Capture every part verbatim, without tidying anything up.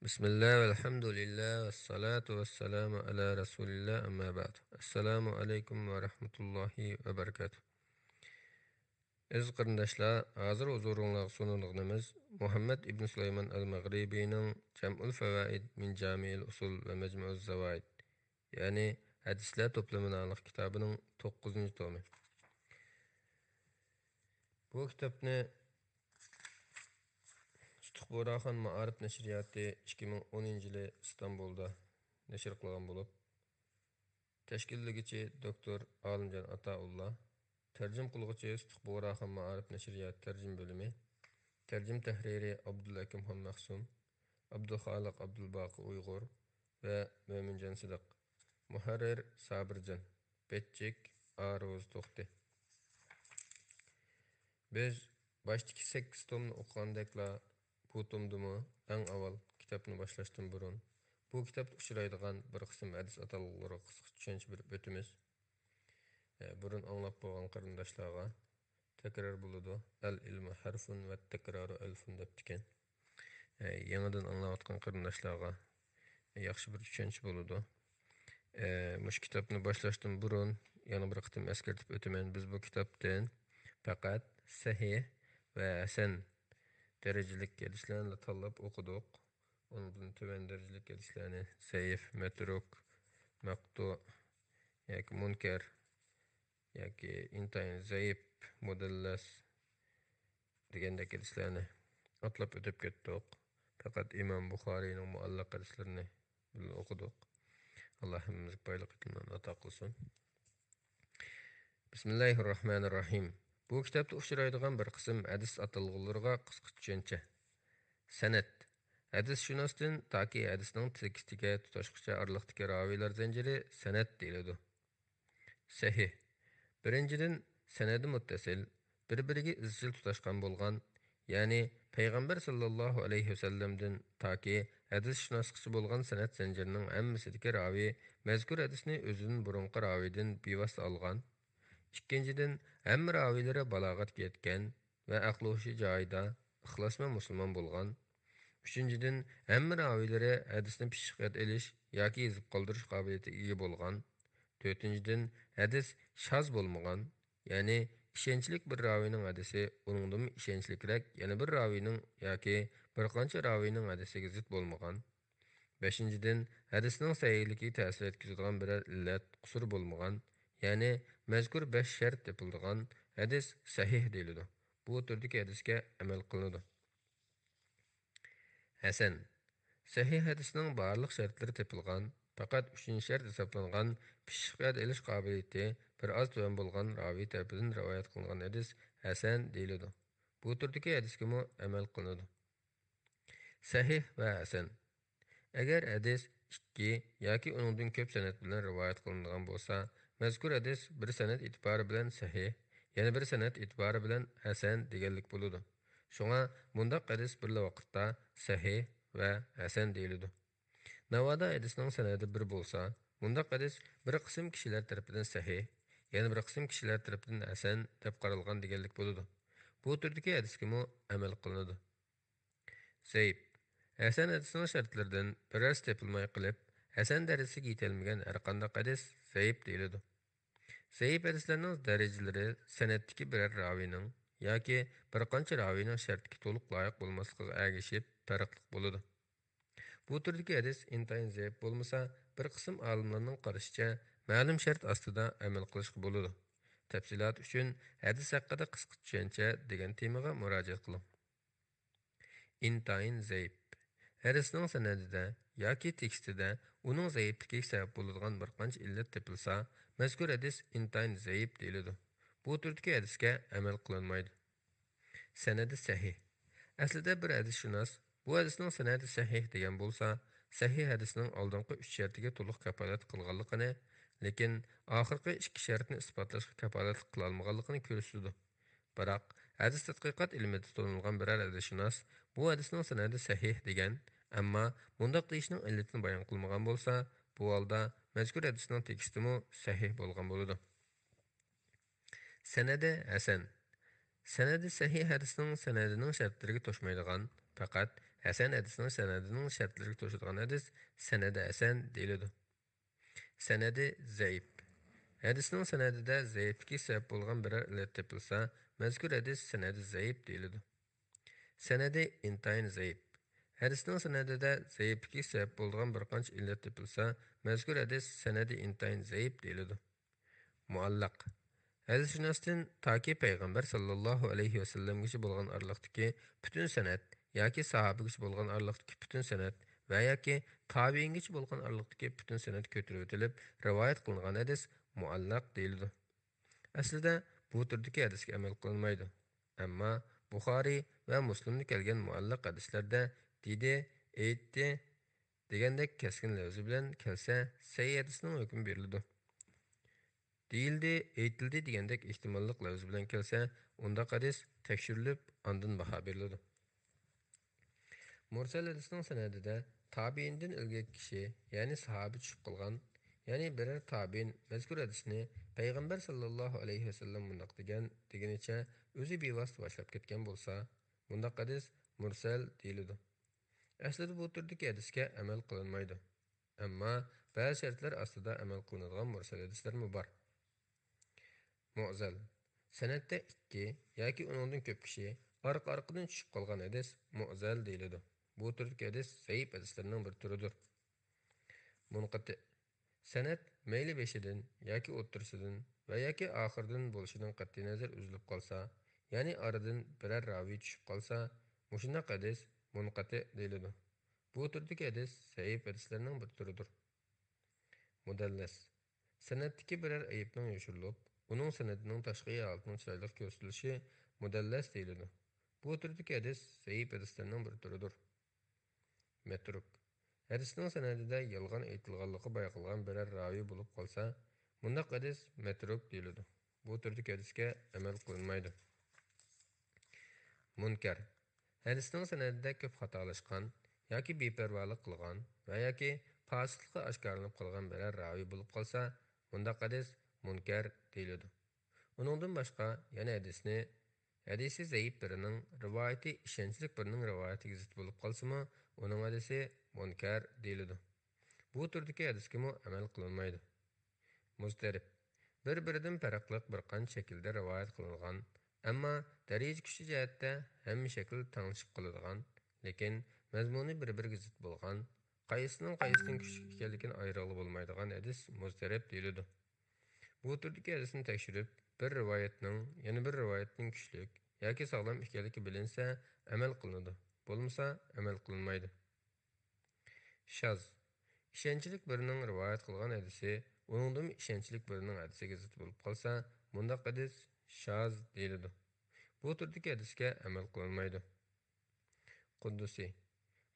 بىسمىللا، ۋەلھەمدۇلىللا، ۋەسسالاتۇ ۋەسسالامۇ ئەلا رەسۇلىللا، ئەمما بەئد. ئەسسالامۇ ئەلەيكۇم ۋە رەھمەتۇللاھى ۋە بەرىكاتۇھ. ئەزىز قېرىنداشلار، ھازىر ھۇزۇرۇڭلارغا سۇنىدىغىنىمىز مۇھەممەد ئىبن سۇلايمان ئەل مەغرىبىنىڭ جەمئۇل فەۋائىد مىن جامىئىل ئۇسۇل ۋە مەجمۇئۇز زاۋائىد، يەنى ھەدىسلەر توپلىمى ناملىق كىتابىنىڭ توققۇزىنچى تومى. بۇ كىتابنى سۇتۇق بۇغراخان مائارىپ نەشرىياتى ئىككى مىڭ ئونىنچى يىلى ئىستانبۇلدا نەشر قىلغان بولۇپ، تەشكىللىگۈچى دوكتور ئالىمجان ئاتائۇللا، تەرجىمە قىلغۇچى سۇتۇق بۇغراخان مائارىپ نەشرىياتى تەرجىمە بۆلۈمى، تەرجىمە تەھرىرى ئابدۇلئەكىمخان مەخسۇم، ئابدۇخالىق ئابدۇلباقى ئۇيغۇر ۋە مۆمىنجان سىدىق، مۇھەررىر سابىرجان، بەتچىك ئارۇز توختى. بىز باشتىكى سەككىز تومنى ئوقۇغاندەكلا، بۇ تومدىمۇ ئەڭ ئاۋۋال كىتابنى باشلاشتىن بۇرۇن، بۇ كىتابتا ئۇچرايدىغان بىر قىسىم ھەدىس ئاتالغۇلىرىغا قىسقىچە چۈشەنچە بېرىپ ئۆتىمىز. ئە، بۇرۇن ئاڭلاپ بولغان قېرىنداشلارغا تەكرار بولىدۇ. «ئەل ئىلمۇ ھەرفۇن ۋە تەكرارۇ ئەلفۇن» دەپتىكەن. ئە، يېڭىدىن ئاڭلاۋاتقان قېرىنداشلارغا ياخشى بىر چۈشەنچە بولىدۇ. ئە، مۇشۇ كىتابنى باشلاشتىن بۇرۇن يەنە بىر قېتىم ئەسكەرتىپ ئۆتىمەن، بىز بۇ كىتابتىن پەقەت سەھىھ ۋە ھەسەن دەرىجىلىك ھەدىسلەرنىلا تاللاپ ئوقۇدۇق. ئۇنىڭدىن تۆۋەن دەرىجىلىك ھەدىسلەرنى زەئىپ، مەترۇك، مەقتۇ ياكى مۇنكەر ياكى ئىنتايىن زەئىپ، مۇدەللەس دېگەندەك ھەدىسلەرنى ئاتلاپ ئۆتۈپ كەتتۇق. پەقەت ئىمام بۇخارىينىڭ مۇئەللەق ھەدىسلىرىنى بىللە ئوقۇدۇق. ئاللا ھەممىمىزگە بايلىق ئىلمىنى ئاتا قىلسۇن. بىسمىللاھىررەھمانىررەھىم. بۇ كىتابتا ئۇچرايدىغان بىر قىسىم ھەدىس ئاتالغۇلىرىغا قىسقىچە چۈشەنچە. سەنەد. ھەدىسشۇناستىن تاكى ھەدىسنىڭ تېكىستىگە تۇتاشقۇچە ئارىلىقتىكى راۋىيلار زەنجىرى سەنەد دېيىلىدۇ. سەھىھ. بىرىنچىدىن، سەنەدى مۇتتەسىل، بىر-بىرىگە ئىزچىل تۇتاشقان بولغان، يەنى پەيغەمبەر ساللاللاھۇ ئەلەيھى ۋەسەللەمدىن تاكى ھەدىسشۇناسقىچە بولغان سەنەد زەنجىرىنىڭ ھەممىسىدىكى راۋى مەزكۇر ھەدىسنى ئۆزىدىن بۇرۇنقى راۋىدىن بىۋاسىتە ئالغان. ئىككىنچىدىن، ھەممە راۋىلىرى بالاغەتكە يەتكەن ۋە ئەقلى ھوشى جايىدا، ئىخلاسمەن مۇسۇلمان بولغان. ئۈچىنچىدىن، ھەممە راۋىلىرى ھەدىسنى پىششىق ياد ئېلىش ياكى يېزىپ قالدۇرۇش قابىلىيىتىگە ئىگە بولغان. تۆتىنچىدىن، ھەدىس شاز بولمىغان، يەنى ئىشەنچلىك بىر راۋىنىڭ ھەدىسى ئۇنىڭدىنمۇ ئىشەنچلىكرەك يەنە بىر راۋىنىڭ ياكى بىر قانچە راۋىنىڭ ھەدىسىگە زىت بولمىغان. بەشىنچىدىن، ھەدىسنىڭ سەھىھلىكىگە تەسىر يەتكۈزىدىغان بىرەر ئىللەت، قۇسۇر بولمىغان، يەنى مەزكۇر بەش شەرت تېپىلىدىغان ھەدىس سەھىھ دېيىلىدۇ. بۇ تۈردىكى ھەدىسكە ئەمەل قىلىنىدۇ. ھەسەن. سەھىھ ھەدىسنىڭ بارلىق شەرتلىرى تېپىلغان، پەقەت ئۈچىنچى شەرت ھېسابلانغان پىششىق ياد ئېلىش قابىلىيىتى بىر ئاز تۆۋەن بولغان راۋىي تەرىپىدىن رىۋايەت قىلىنغان ھەدىس ھەسەن دېيىلىدۇ. بۇ تۈردىكى ھەدىسكىمۇ ئەمەل قىلىنىدۇ. سەھىھ ۋە ھەسەن. ئەگەر ھەدىس ئىككى ياكى ئۇنىڭدىن كۆپ سەنەد بىلەن رىۋايەت قىلىنىدىغان بولسا، مەزكۇر ھەدىس بىر سەنەد ئېتىبارى بىلەن سەھىھ، يەنە بىر سەنەد ئېتىبارى بىلەن ھەسەن دېگەنلىك بولىدۇ. شۇڭا مۇنداق ھەدىس بىرلا ۋاقىتتا سەھىھ ۋە ھەسەن دېيىلىدۇ. ناۋادا ھەدىسنىڭ سەنەدى بىر بولسا، مۇنداق ھەدىس بىر قىسىم كىشىلەر تەرىپىدىن سەھىھ، يەنە بىر قىسىم كىشىلەر تەرىپىدىن ھەسەن دەپ قارالغان دېگەنلىك بولىدۇ. بۇ تۈردىكى ھەدىسكىمۇ ئەمەل قىلىنىدۇ. زەئىپ. ھەسەن ھەدىسنىڭ شەرتلىرىدىن بىرەرسى تېپىلماي قېلىپ، ھەسەن دەرىجىسىگە يېتەلمىگەن ھەرقانداق ھەدىس زەئىپ دېيىلىدۇ. زەئىپ ھەدىسلەرنىڭ دەرىجىلىرى سەنەدتىكى بىرەر راۋىنىڭ ياكى بىر قانچە راۋىنىڭ شەرتىگە تولۇق لايىق بولماسلىقىغا ئەگىشىپ پەرقلىق بولىدۇ. بۇ تۈردىكى ھەدىس ئىنتايىن زەئىپ بولمىسا، بىر قىسىم ئالىملارنىڭ قارىشىچە، مەلۇم شەرت ئاستىدا ئەمەل قىلىشقا بولىدۇ. تەپسىلات ئۈچۈن ھەدىس ھەققىدە قىسقىچە چۈشەنچە دېگەن تېمىغا مۇراجىئەت قىلىڭ. ئىنتايىن زەئىپ. ھەدىسنىڭ سەنەدىدە ياكى تېكىستىدە ئۇنىڭ زەئىپلىكىگە سەۋەب بولىدىغان بىر قانچە ئىللەت تېپىلسا، مەزكۇر ھەدىس ئىنتايىن زەئىپ دېيىلىدۇ. بۇ تۈردىكى ھەدىسكە ئەمەل قىلىنمايدۇ. سەنەدى سەھىھ. ئەسلىدە بىر ھەدىسشۇناس بۇ ھەدىسنىڭ سەنەدى سەھىھ دېگەن بولسا، سەھىھ ھەدىسنىڭ ئالدىنقى ئۈچ شەرتىگە تولۇق كاپالەتلىك قىلغانلىقىنى، لېكىن ئاخىرقى ئىككى شەرتنى ئىسپاتلاشقا كاپالەتلىك قىلالمىغانلىقىنى كۆرسىتىدۇ. بىراق، ھەدىس تەتقىقات ئىلمىدا تونۇلغان بىرەر ھەدىسشۇناس بۇ ھەدىسنىڭ سەنەدى سەھىھ دېگەن، ئەمما مۇنداق دېيىشنىڭ ئىللىتىنى بايان قىلمىغان بولسا، بۇ ھالدا مەزكۇر ھەدىسنىڭ تېكىستىمۇ سەھىھ بولغان بولىدۇ. سەنەدى ھەسەن. سەنەدى سەھىھ ھەدىسنىڭ سەنەدىنىڭ شەرتلىرىگە توشمايدىغان، پەقەت ھەسەن ھەدىسنىڭ سەنەدىنىڭ شەرتلىرىگە توشىدىغان ھەدىس سەنەدى ھەسەن دېيىلىدۇ. سەنەدى زەئىپ. ھەدىسنىڭ سەنەدىدە زەئىپلىككە سەۋەب بولغان بىرەر ئىللەت تېپىلسا، مەزكۇر ھەدىس سەنەدى زەئىپ دېيىلىدۇ. سەنەدى ئىنتايىن زەئىپ. ھەدىسنىڭ سەنەدىدە زەئىپلىككە سەۋەب بولىدىغان بىر قانچە ئىللەت تېپىلسا، مەزكۇر ھەدىس سەنەدى ئىنتايىن زەئىپ دېيىلىدۇ. مۇئەللەق. ھەدىسشۇناستىن تاكى پەيغەمبەر ساللاللاھۇ ئەلەيھى ۋەسەللەمگىچە بولغان ئارىلىقتىكى پۈتۈن سەنەد ياكى ساھابىگىچە بولغان ئارىلىقتىكى پۈتۈن سەنەد ۋە ياكى تابىئىنگىچە بولغان ئارىلىقتىكى پۈتۈن سەنەد كۆتۈرۈۋېتىلىپ رىۋايەت قىلىنغان ھەدىس مۇئەللەق دېيىلىدۇ. ئەسلىدە بۇ تۈردىكى ھەدىسكە ئەمەل قىلىنمايدۇ. ئەمما بۇخارىي ۋە مۇسلىمدا كەلگەن مۇئەللەق ھەدىسلەردە دېدى، ئېيتتى دېگەندەك كەسكىن لەۋزى بىلەن كەلسە، سەھىھ ھەدىسنىڭ ھۆكمى بېرىلىدۇ. دېيىلدى، ئېيتىلدى دېگەندەك ئېھتىماللىق لەۋزى بىلەن كەلسە، ئۇنداق ھەدىس تەكشۈرۈلۈپ، ئاندىن باھا بېرىلىدۇ. مۇرسەل ھەدىسنىڭ سەنەدىدە تابىئىندىن ئىلگىرىكى كىشى، يەنى ساھابە چۈشۈپ قالغان، يەنى بىرەر تابىئىن مەزكۇر ھەدىسنى پەيغەمبەر ساللاللاھۇ ئەلەيھى ۋەسەللەم مۇنداق دېگەن دېگىنىچە ئۆزى بىۋاسىتە باشلاپ كەتكەن بولسا، بۇنداق ھەدىس مۇرسەل دېيىلىدۇ. ئەسلىدە بۇ تۈردىكى ھەدىسكە ئەمەل قىلىنمايدۇ. ئەمما بەزى شەرتلەر ئاستىدا ئەمەل قىلىنىدىغان مۇرسەل ھەدىسلەرمۇ بار. مۇئزەل. سەنەدتە ئىككى ياكى ئۇنىڭدىن كۆپ كىشى ئارقا-ئارقىدىن چۈشۈپ قالغان ھەدىس مۇئزەل دېيىلىدۇ. بۇ تۈردىكى ھەدىس زەئىپ ھەدىسلەرنىڭ بىر تۈرىدۇر. مۇنقەتىئ. سەنەد مەيلى بېشىدىن ياكى ئوتتۇرىسىدىن ۋە ياكى ئاخىرىدىن بولۇشىدىن قەتئىينەزەر ئۈزۈلۈپ قالسا، يەنى ئارىدىن بىرەر راۋى چۈشۈپ قالسا، مۇشۇنداق ھەدىس مۇنقەتىئ دېيىلىدۇ. بۇ تۈردىكى ھەدىس زەئىپ ھەدىسلەرنىڭ بىر تۈرىدۇر. مۇدەللەس. سەنەدتىكى بىرەر ئەيىبنىڭ يوشۇرۇلۇپ، ئۇنىڭ سەنەدىنىڭ تاشقى ھالىتىنىڭ چىرايلىق كۆرسىتىلىشى مۇدەللەس دېيىلىدۇ. بۇ تۈردىكى ھەدىس زەئىپ ھەدىسلەرنىڭ بىر تۈرىدۇر. مەترۇك. ھەدىسنىڭ سەنەدىدە يالغان ئېيتىلغانلىقى بايقالغان بىرەر راۋى بولۇپ قالسا، مۇنداق ھەدىس مەترۇك دېيىلىدۇ. بۇ تۈردىكى ھەدىسكە ئەمەل قىلىنمايدۇ. مۇنكەر. ھەدىسنىڭ سەنەدىدە كۆپ خاتالاشقان ياكى بىپەرۋالىق قىلغان ۋە ياكى پاسىقلىقى ئاشكارىلىنىپ قالغان بىرەر راۋى بولۇپ قالسا، مۇنداق ھەدىس مۇنكەر دېيىلىدۇ. ئۇنىڭدىن باشقا يەنە ھەدىسنى، ھەدىسى زەئىپ بىرىنىڭ رىۋايىتى ئىشەنچلىك بىرىنىڭ رىۋايىتىگە زىت بولۇپ قالسىمۇ، ئۇنىڭ ھەدىسى مۇنكەر دېيىلىدۇ. بۇ تۈردىكى ھەدىسكىمۇ ئەمەل قىلىنمايدۇ. مۇزتەرىپ. بىر-بىرىدىن پەرقلىق بىر قانچە شەكىلدە رىۋايەت قىلىنغان، ئەمما دەرىجە كۈچى جەھەتتە ھەممە شەكىل تەڭلىشىپ قالىدىغان، لېكىن مەزمۇنى بىر-بىرىگە زىت بولغان، قايسىسىنىڭ قايسىسىدىن كۈچلۈك ئىكەنلىكىنى ئايرىغىلى بولمايدىغان ھەدىس مۇزتەرىپ دېيىلىدۇ. بۇ تۈردىكى ھەدىسنى تەكشۈرۈپ، بىر رىۋايەتنىڭ يەنە بىر رىۋايەتتىن كۈچلۈك ياكى ساغلام ئىكەنلىكى بىلىنسە، ئەمەل قىلىنىدۇ، بولمىسا ئەمەل قىلىنمايدۇ. شاز. ئىشەنچلىك بىرىنىڭ رىۋايەت قىلغان ھەدىسى ئۇنىڭدىنمۇ ئىشەنچلىك بىرىنىڭ ھەدىسىگە زىت بولۇپ قالسا، مۇنداق ھەدىس شاز دېيىلىدۇ. بۇ تۈردىكى ھەدىسكە ئەمەل قىلىنمايدۇ. قۇددۇسى.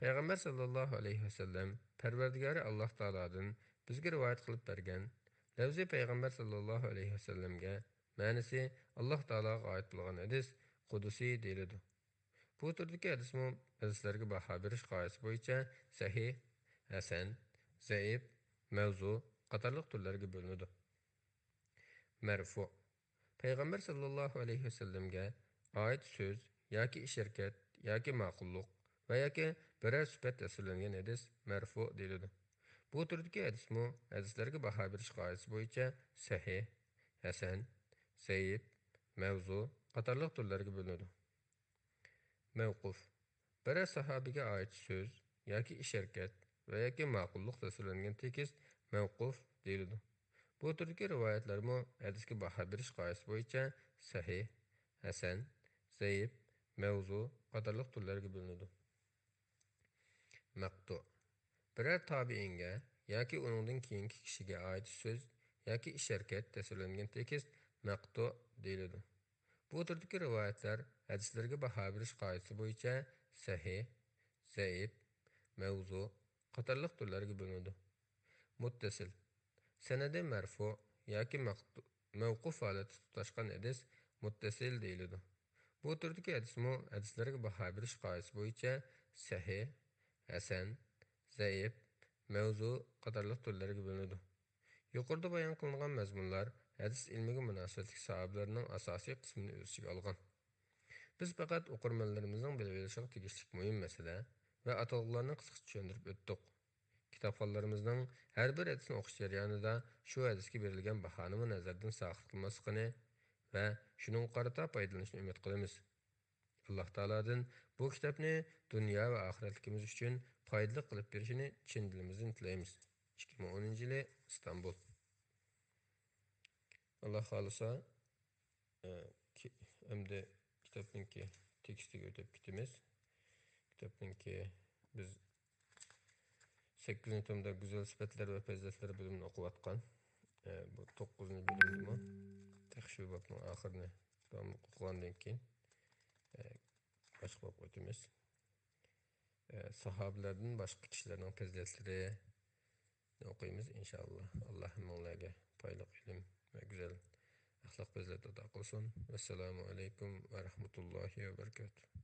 پەيغەمبەر ساللاللاھۇ ئەلەيھى ۋەسەللەم پەرۋەردىگارى ئاللاھ تائالادىن بىزگە رىۋايەت قىلىپ بەرگەن، لەۋزى پەيغەمبەر ساللاللاھۇ ئەلەيھى ۋەسەللەمگە، مەنىسى ئاللاھ تائالاغا ئائىت بولغان ھەدىس قۇددۇسى دېيىلىدۇ. بۇ تۈردىكى ھەدىسمۇ ھەدىسلەرگە باھا بېرىش قائىدىسى بويىچە سەھىھ، ھەسەن، زەئىپ، مەۋزۇ قاتارلىق تۈرلەرگە بۆلۈنىدۇ. مەرفۇ. پەيغەمبەر ساللاللاھۇ ئەلەيھى ۋەسەللەمگە ئائىت سۆز ياكى ئىش-ھەرىكەت ياكى ماقۇللۇق ۋە ياكى بىرەر سۈپەت تەسۋىرلەنگەن ھەدىس مەرفۇ دېيىلىدۇ. بۇ تۈردىكى ھەدىسمۇ ھەدىسلەرگە باھا بېرىش قائىدىسى بويىچە سەھىھ، ھەسەن، زەئىپ، مەۋزۇ قاتارلىق تۈرلەرگە بۆلۈنىدۇ. مەۋقۇف. بىرەر ساھابىگە ئائىت سۆز ياكى ئىش-ھەرىكەت ۋە ياكى ماقۇللۇق تەسۋىرلەنگەن تېكىست مەۋقۇف دېيىلىدۇ. بۇ تۈردىكى رىۋايەتلەرمۇ ھەدىسكە باھا بېرىش قائىدىسى بويىچە سەھىھ، ھەسەن، زەئىپ، مەۋزۇ قاتارلىق تۈرلەرگە بۆلۈنىدۇ. مەقتۇ. بىرەر تابىئىنگە ياكى ئۇنىڭدىن كېيىنكى كىشىگە ئائىت سۆز ياكى ئىش-ھەرىكەت تەسۋىرلەنگەن تېكىست مەقتۇ دېيىلىدۇ. بۇ تۈردىكى رىۋايەتلەر ھەدىسلەرگە باھا بېرىش قائىدىسى بويىچە سەھىھ، زەئىپ، مەۋزۇ قاتارلىق تۈرلەرگە بۆلۈنىدۇ. مۇتتەسىل. سەنەدى مەرفۇ ياكى مەقتۇ-، مەۋقۇف ھالەتتە تۇتاشقان ھەدىس مۇتتەسىل دېيىلىدۇ. بۇ تۈردىكى ھەدىسمۇ ھەدىسلەرگە باھا بېرىش قائىدىسى بويىچە سەھىھ، ھەسەن، زەئىپ، مەۋزۇ قاتارلىق تۈرلەرگە بۆلۈنىدۇ. يۇقىرىدا بايان قىلىنغان مەزمۇنلار ھەدىس ئىلمىگە مۇناسىۋەتلىك ساھابىلەرنىڭ ئاساسىي قىسمىنى ئۆز ئىچىگە ئالغان. بىز پەقەت ئوقۇرمەنلىرىمىزنىڭ بىلىۋېلىشىغا تېگىشلىك مۇھىم مەسىلە، ۋە ئاتالغۇلارنى قىسقىچە چۈشەندۈرۈپ ئۆتتۇق. كىتابخانلىرىمىزنىڭ ھەر بىر ھەدىسنى ئوقۇش جەريانىدا شۇ ھەدىسكە بېرىلگەن باھانىمۇ نەزەردىن ساقىت قىلماسلىقىنى ۋە شۇنىڭغا قارىتا پايدىلىنىشنى ئۈمىد قىلىمىز. ئاللاھ تائالادىن بۇ كىتابنى دۇنيا ۋە ئاخىرەتلىكىمىز ئۈچۈن پايدىلىق قىلىپ بېرىشىنى چىن دىلىمىزدىن تىلەيمىز. ئىككى مىڭ ئونىنچى يىلى، ئىستانبۇل. ئاللاھ خالىسا، ئە، كى-، ئەمدى كىتابنىڭكى تېكىستىگە ئۆتۈپ كېتىمىز. كىتابنىڭكى بىز سەككىزىنچى تومدا گۈزەل سۈپەتلەر ۋە پەزىلەتلەر بۆلۈمىنى ئوقۇۋاتقان. ئە، بۇ توققۇزىنچى بۆلۈمدىمۇ تېخى شۇ بابنىڭ ئاخىرىنى داۋاملىق ئوقۇغاندىن كېيىن، ئە، باشقا بابقا ئۆتىمىز. ئە، ساھابىلەردىن باشقا كىشىلەرنىڭ پەزىلەتلىرىنى ئوقۇيمىز، ئىنشائاللا. ئاللاھ ھەممىڭلارغا پايدىلىق ئىلىم ۋە گۈزەل ئەخلاق پەزىلەت ئاتا قىلسۇن. ۋەسسالامۇ ئەلەيكۇم ۋە رەھمەتۇللاھى ۋە بەرىكاتۇھ.